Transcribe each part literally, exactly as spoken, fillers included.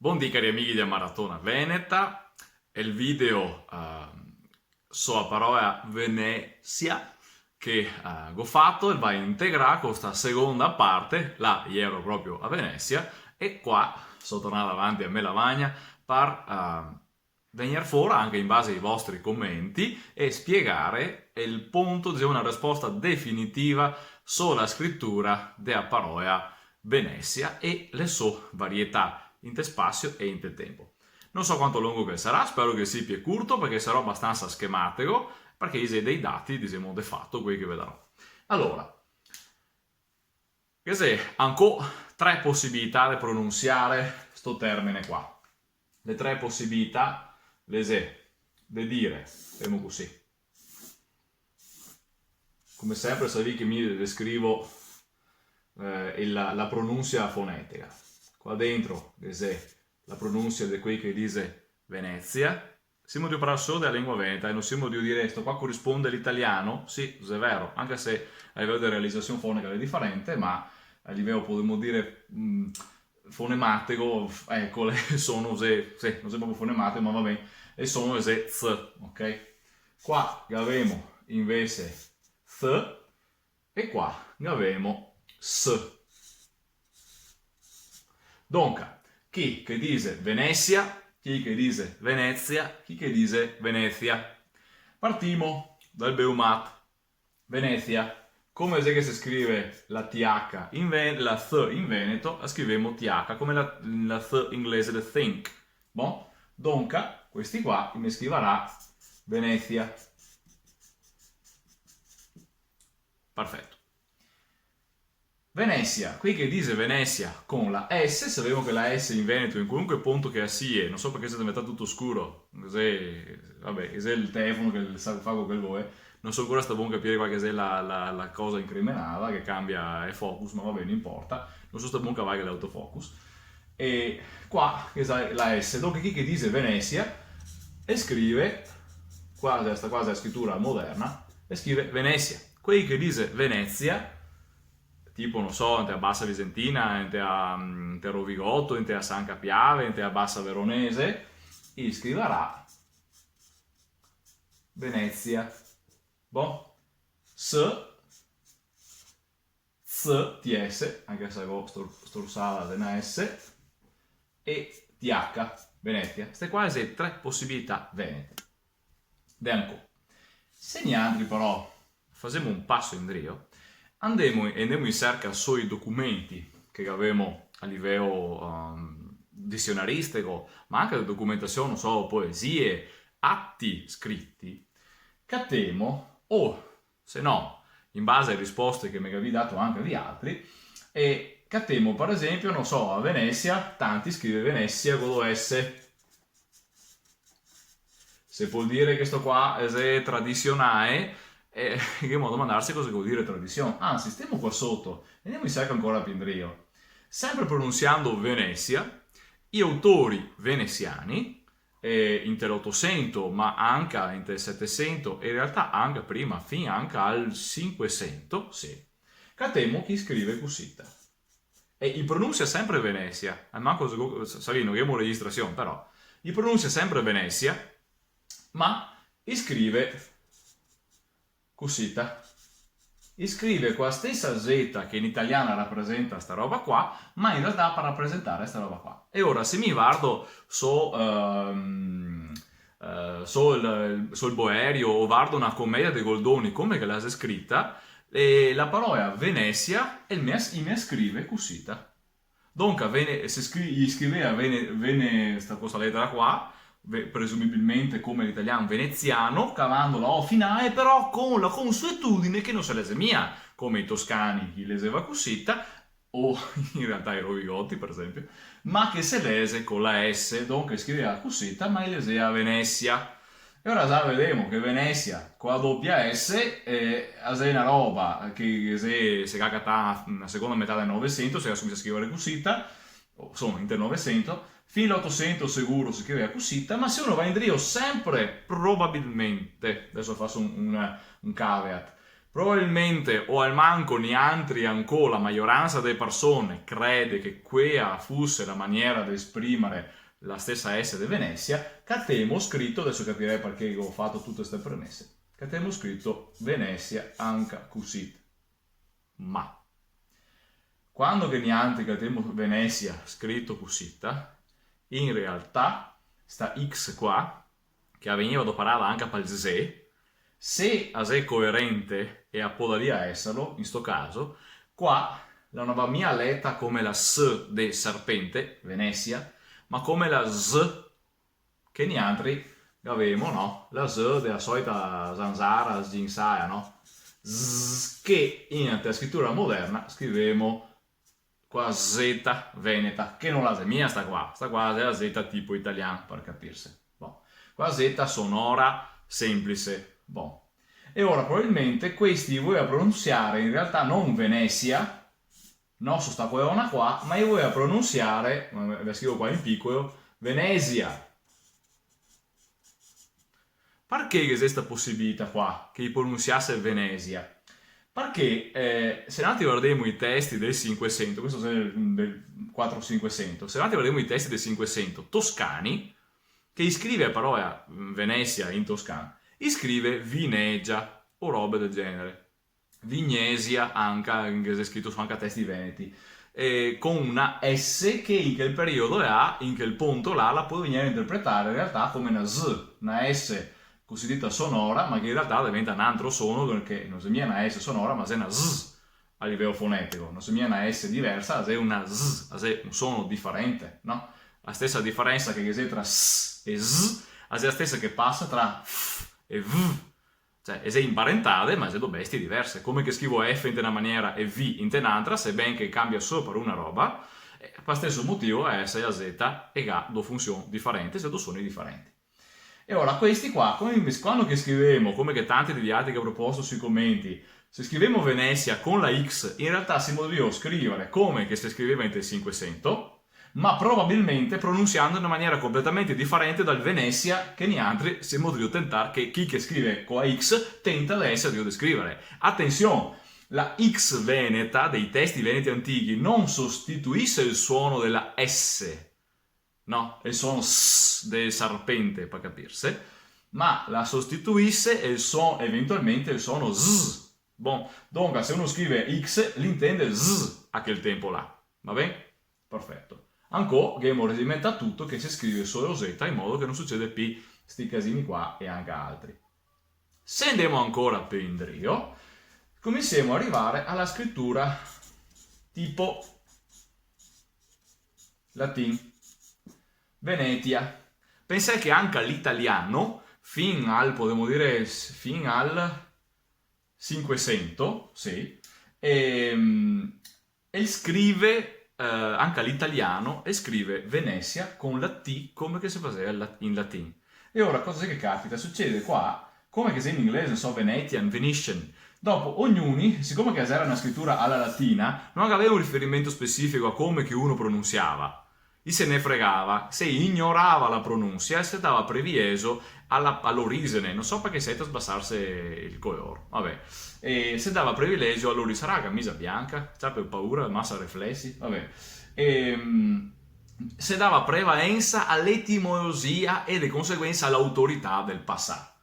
Bondì, cari amighi de Maratona Veneta, el video, ehm, so a parola Venesia che, eh, go fato el va integrà co sta segonda parte, là iero proprio a Venesia, e qua so tornà davanti a me lavagna par, ehm, vegner fora, anca in base ai vostri comenti, e spiegare el punto, disemo, na resposta definitiva so la scritura de a parola Venesia e le so varietà inte spasio e inte tenpo. No so quanto longo che sarà, spero che sia pì curto, parché sarò abastansa schematico, parché i xe dei dati, disemo, de fato, quei che ve darò. Alora, ghe xe ancò tre posibilità de pronunsiare sto termine qua. Le tre posibilità le xe de dire, femo cusì. Come sempre, savì che mi ve scrivo, eh, el, la, la pronunsia fonetica. Qua dentro ghe xe la pronunsia de quei che dixe Venezia. Semo drio parlar solo de la lengua veneta e no semo drio dire: "Sto qua corisponde a l'italian?" Sì, xe vero, anca se a liveło de realizasion fonetica xe difarente, ma a liveło, podemo dire, mm, fonematico, f-, eco, el son xe, sì, no xe proprio fonematico, ma va ben, el son xe z, ok? Qua gavemo invese th e qua gavemo s. Donca, chi che dixe Venesia, chi che dixe Venezia, chi che dixe Venezia. Partimo dal beumat. Venezia. Come xe che se scrive la T H in Ve-, la th in veneto, la scrivemo T H, come la, la th inglese de think. Bon? Donca, questi qua i me scrivarà Venezia. Perfeto. Venesia, quei che dixe Venesia co la S, savemo che la S in veneto, in qualunque punto che la sie, no so parché xe deventà tuto scuro, xe, vabè, xe el telefono che sa, fa quel che el vol, no so ancora stà bon capire qua che xe la, la, la cosa incriminada, che cambia el focus, ma vabè, no inporta, no so stà bon cavar l'autofocus. E qua, che xe la S, donca chi che dixe Venesia, e scrive, qua, sta qua xe la scritura moderna, e scrive Venesia. Quei che dixe Venezia, tipo, no so, inte a Basa Visentina, inte a, mm, inte a Rovigoto, inte a Sanca Piave, inte a Basa Veronese, i scrivarà Venezia. Bon. S, z, T S, anca se go stor-, storsada de na S, e T H, Venezia. Ste qua xe tre posibilità venete. De ancò. Se nialtri però fasemo un paso indrio, andemo, andemo in serca sui documenti che gavemo a liveło, ehm, disionaristico, ma anca de documentasion, no so, poesie, ati scriti, catemo, o se no, in base ae risposte che me gavì dato anca vialtri, e catemo, par exenpio, no so, a Venesia, tanti scrive Venesia co do S. Se pol dire che sto qua xe tradisionale, eh, ghemo da domandarse cosa che vol dire tradision. Ansi, stemo qua soto, e ndemo in serca ancora pì indrio. Sempre pronunsiando Venesia, i autori venesiani, eh, inte l'Otosento, ma anca inte el Setesento, e in realtà anca prima, fin anca al Sinquesento, sì. Catemo che i scrive cusita. E i pronunsia sempre Venesia, almanco se, se, savì, no ghemo registrasion, però. I pronunsia sempre Venesia, ma i scrive cusita. I scrive co la stesa zeta che in italian rapresenta sta roba qua, ma in realtà par rapresentare sta roba qua. E ora, se mi vardo so, ehm, eh, so el, so el Boerio o vardo na comedia de Goldoni, come che la xe scrita, e la parola Venesia, el me, i me scrive cusita. Donca, vene-, se scri-, i scrivea vene-, vene-, sta, co sta letera qua, ve-, presumibilmente come l'italian veneziano, cavando la O finale, però co la consuetudine che no se lexe mia, come i toscani che i lexeva cusita, o in realtà i Rovigoti, par exenpio, ma che se lexe co la S, donca i scrivea cusita, ma i lexea Venesia. E ora za vedemo che Venesia, co la dopia S, eh, a xe na roba che, che se, se ga catà na segonda metà del Novesento, se ga scominsià a scrivare cusita, o, insoma, inte el Novesento, fin l'Otosento seguro se scrivea cusita, ma se uno va indrio sempre, probabilmente, deso faso un, un, un caveat, Probabilmente, o almanco niantri ancò, la maioransa de persone crede che quea fuse la maniera de esprimare la stesa S de Venesia, catemo scrito, deso capirè parché go fato tute ste premese, catemo scrito Venesia anca cusì. Ma, quando che niantri catemo Venesia scrito cusita, in realtà sta X qua, che la vegneva doparada anca pal Z, se la xe coerente, e la podaria eserlo, in sto caso, qua la no va mia leta come la S de serpente, Venesia, ma come la Z che niantri gavemo, no? La Z de la solita zanzara sginsaia, no? Z, che inte la scritura moderna scrivemo co la Z veneta, che no la xe mia sta qua, sta qua xe la Z tipo italian, par capirse. Bon. Co la Z sonora, senplice. Bon. E ora probabilmente questi i voleva pronunsiare in realtà no Venesia, no so sta coeona qua, ma i voleva pronunsiare, ve scrivo qua in picolo, Venesia. Parché ghe xe sta posibilità qua, che i pronunsiase Venesia? Parché, eh, se noantri vardemo i testi del Sinquesento, questo xe del, del quatro Sinquesento, se noantri vardemo i testi del Sinquesento toscani, che i scrive la parola, mm, Venesia in toscan, i scrive Vinegia o robe del genere. Vignesia anca, che xe scrito su anca testi veneti, eh, co na S che in quel periodo là, in quel ponto là, la pol vegnere interpretà in realtà come na Z, na S cosideta sonora, ma che in realtà deventa n'antro sono, che no xe mia na S sonora, ma xe na Z a livelo fonetico, no xe mia na S diversa, xe na Z, xe un sono difarente, no? La stesa difarensa che ghe xe tra S e Z, la xe la stesa che pasa tra F e V. Cioè, e xe imparentade, ma xe do bestie diverse. Come che scrivo F inte na maniera e V inte n'antra, seben che cambia solo par una roba, eh, par steso motivo la S e la Z e ga do funsion difarente, xe do soni difarenti. E ora, questi qua, come, quando che scrivemo, come che tanti de vialtri che ga proposto sui comenti, se scrivemo Venesia co la X, in realtà semo drio scrivare come che se scriveva inte el Sinquesento, ma probabilmente pronunsiando in una maniera completamente difarente dal Venesia che nialtri semo drio tentar, che chi che scrive co la X tenta de eser drio de scrivare. Atension, la X veneta dei testi veneti antichi no sostituise el suono de la S, no? El suono S de serpente, par capirse, ma la sostituise el suono, eventualmente el suono Z. Bon, donca, se uno scrive X, l'intende Z a quel tempo là, va ben? Perfeto. Ancò, ghemo redimentà tuto che se scrive solo Z, in modo che no sucede pi sti casini qua e anca altri. Se ndemo ancora pi indrio, scominsiemo a rivare a la scritura tipo latin, Venetia. Pensè che anca l'italian, fin al, podemo dire, s-, fin al Sinquesento, sì, ehm, el scrive, eh, anca l'italian, el scrive Venesia co la T come che se faseva in la-, in latin. E ora cosa che capita? Sucede qua, come che xe in inglese, no so, Venetian, Venetian. Dopo, ognuni, sicome che gera na scritura a la latina, no gaveva un riferimento specifico a come che uno pronunsiava. I se ne fregava, se ignorava la pronunsia e se dava privilegio a la, a l'origine, no so parché se ga sbasarse el color, va ben. E se dava privilegio a l'origine, sarà la camisa bianca? Ciape paura, masa reflesi, va ben. Ehm, se dava prevalensa a l'etimologia e de conseguensa a l'autorità del pasà.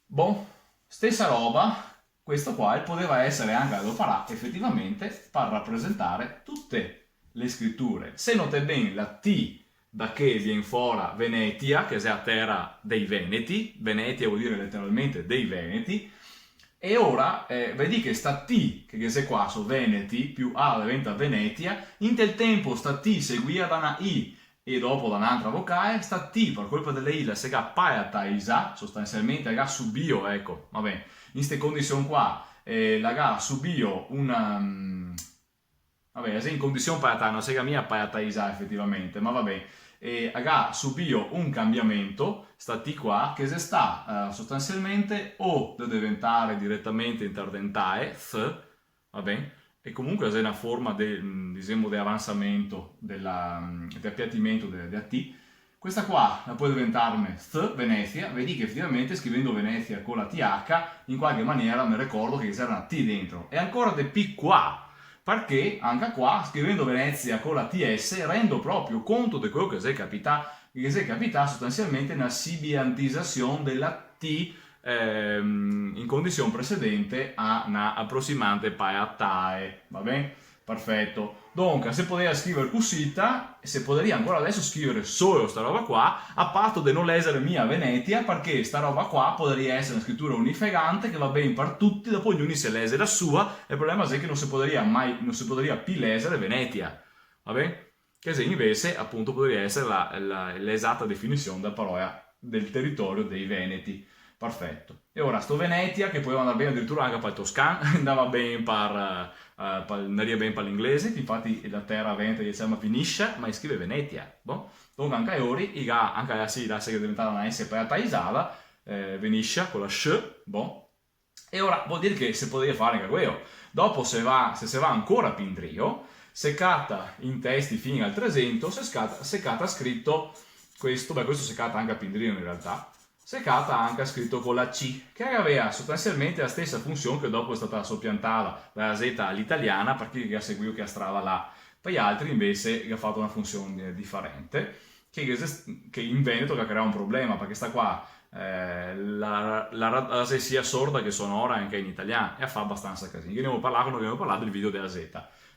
Bon, stesa roba, questo qua el podeva esare anca adoparà efetivamente par rapresentare tute le scriture. Se noté ben, la T da che vien fora Venetia, che xe la tera dei Veneti, Venetia vol dire leteralmente dei Veneti, e ora, eh, vedì che sta T, che, che xe qua, so Veneti, più A deventa Venetia, inte el tempo sta T seguìa da na I, e dopo da n'antra vocale, sta T, par colpa de la I, la se ga palataisà, sostansialmente la ga subìo, eco, va ben, in ste condision qua, eh, la ga subìo un, mm, va ben, la xe in condision palatà, no se ga mia palataisà efetivamente, ma va ben, eh, la ga subìo un cambiamento, sta T qua, che xe sta, eh, sostansialmente o de deventare diretamente interdentae, th, va ben? E comunque xe na forma de, mm, disemo, de avansamento, dela, mm, de apiatimento de, de la T. Questa qua la pol diventarme th, Venezia, vedì che efetivamente scrivendo Venezia co la T H, in qualche maniera me ricordo che ghe gera na T dentro. E ancora de pì qua, parché anca qua, scrivendo Venezia co la T S, rendo proprio conto de queo che xe capità, che xe capità sostansialmente na sibiantizasion de la T, ehm, in condision precedente a na aprosimante paiatae, va ben? Perfeto. Donca, se podea scriver cusita, se podaria ancora deso scriver solo sta roba qua, a pato de no lezer mia Venetia, parché sta roba qua podaria eser na scritura unifegante che va ben par tuti, dopo ognuni se lexe la sua, e el problema xe che no se podaria mai, no se podaria pì lezer Venetia, va ben? Che xe invese, apunto, podaria eser la, la, l'esata definision dea parola del teritorio dei Veneti. Perfeto. E ora sto Venetia, che podeva andar ben adiritura anca pal toscan, andava ben par, eh, pal, andaria ben par l'inglese, che infati la tera veneta i la ciama Viniscia, ma i scrive Venetia. Bon. Donca anca lori, i ga, anca la sì, la xe deventà na S paiataizada, eh, Veniscia, co la sc, bon. E ora vol dir che se podaria far anca queo. Dopo se va, se se va ancora pì indrio, se cata in testi fin al tresento, se scata, se cata scrito questo, beh, questo se cata anca pì indrio in realtà, se cata anca scrito co la C, che gavea sostansialmente la stesa funsion che dopo xe stata sopiantada da la Z a l'italiana, par chi che ga seguìo chea strada là. Par i altri invese ga fato na funsion, eh, difarente, che, che, che in veneto ga creà un problema, parché sta qua, eh, la, la, la, la xe sia sorda che sonora anca in italian, e a fa abastansa casin. Che ghe n'emo parlà quando ghe n'emo parlà del video dea Z.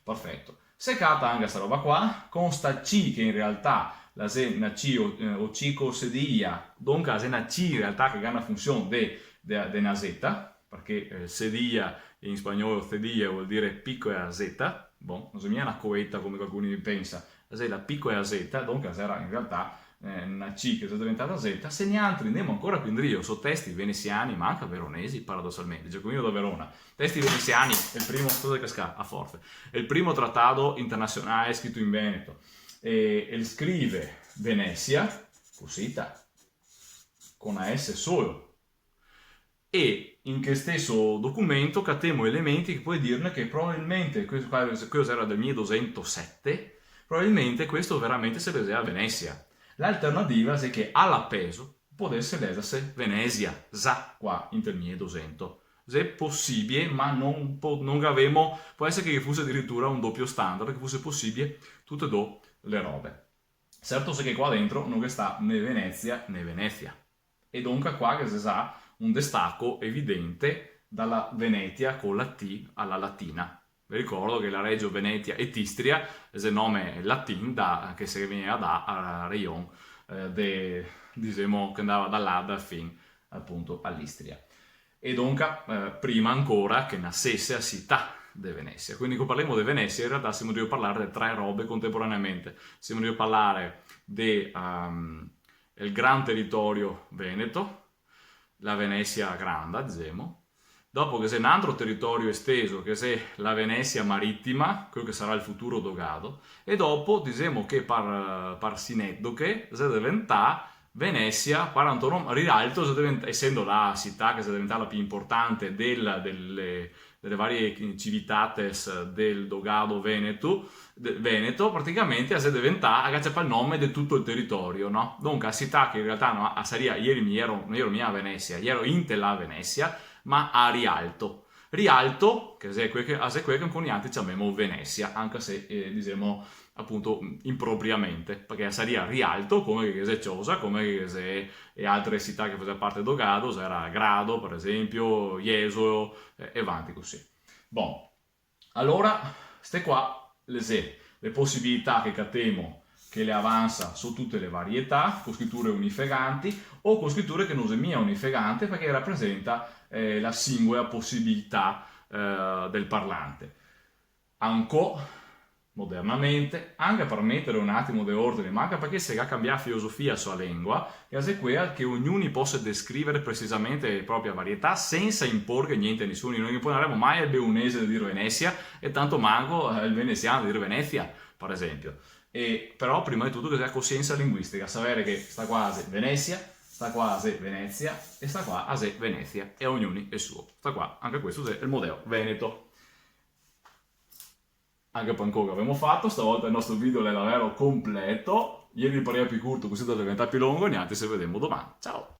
Perfeto. Se cata anca sta roba qua, co sta C che in realtà la xe na C o, eh, o C co sedia, donca la xe na C in realtà che ga na funsion de, de, de na Z, parché, eh, sedia in spagnolo, cedilla, vol dir picola zeta, bon, no xe mia na coeta come qualcuni pensa, la xe la picola zeta, donca la xera in realtà, eh, na C che xe deventà zeta. Se nialtri ndemo ancora pì indrio, so testi venesiani, ma anca veronesi, paradosalmente, Giacomino da Verona, testi venesiani, el primo, cosa casca, a forfe, el primo tratado internasionale scrito in veneto, e, e el scrive Venesia, cusita, co na S solo. E in che steso documento catemo elementi che pol dirne che probabilmente, que-, qua, queo xera del mile dosentosete, probabilmente questo veramente se lexea Venesia. L'alternativa xe che a la pezo podese lexerse Venesia, za qua, inte el mile dosento. Xe posibie, ma no po-, no gavemo, pol esere che ghe fuse adiritura un dopio standard, che fuse posibie tute e do le robe. Certo xe che qua dentro no ghe sta né Venezia né Venezia. E donca qua ghe xe za un destaco evidente da la Venetia co la T a la latina. Ve ricordo che la Regio Venetia et Istria xe nome latin da, che se vegnea da a region, eh, de, disemo, che ndava da l'Adda fin, apunto, a l'Istria. E donca, eh, prima ancora che nasese a cità de Venesia. Quindi, co parlemo de Venesia, in realtà semo drio parlar de tre robe contemporaneamente. Semo drio parlar de, ehm, el gran teritorio veneto, la Venesia granda, disemo. Dopo ghe xe n'antro teritorio esteso, che xe la Venesia maritima, queo che sarà el futuro dogado, e dopo, disemo che par, par sinedoche, xe deventà Venesia, par antonom-, Rialto, xe devent-, esendo la cità che xe deventà la pì inportante del, dele, dele varie civitates del dogado veneto, de-, veneto, praticamente a xe deventà, a ga ciapà el nome de tuto el teritorio, no? Donca, a cità che in realtà no, a saria, ieri mi iero, no iero mia a Venesia, iero inte la Venesia, ma a Rialto. Rialto, che xe queo che, a xe queo che ancora nialtri ciamemo Venesia, anca se, eh, disemo, apunto, impropriamente, parché saria Rialto, come che xe Ciosa, come che xe e altre cità che fasea parte dogado, xera Grado, par esempio, Jesolo, eh, e vanti cusì. Bon, alora, ste qua le xe le posibilità che catemo che le avansa so tute le varietà, co scriture unifeganti o co scriture che no xe mia unifegante, parché rapresenta, eh, la singola posibilità, eh, del parlante. Ancò, modernamente, anca par meter un atimo de ordine, ma anca parché se ga cambià filosofia so a lengua, che xe quea che ognuni pose descriver presisamente la propria varietà sensa inporghe gnente a nisuni. No inponaremo mai al beunese de dir Venesia e tanto manco al venesian de dir Venezia, par esempio. E però, prima de tuto, che ghe xe la cosiensa linguistica, saver che sta qua a xe Venesia, sta qua a xe Venezia e sta qua a xe Venesia, e a ognuni el suo. Sta qua, anca questo xe el modeo veneto. Anca par ancò che gavemo fato, stavolta el nostro video l'è davero completo. Ieri pareva più curto, cusì devo diventare più longo, niente, se vedemo domani. Ciao!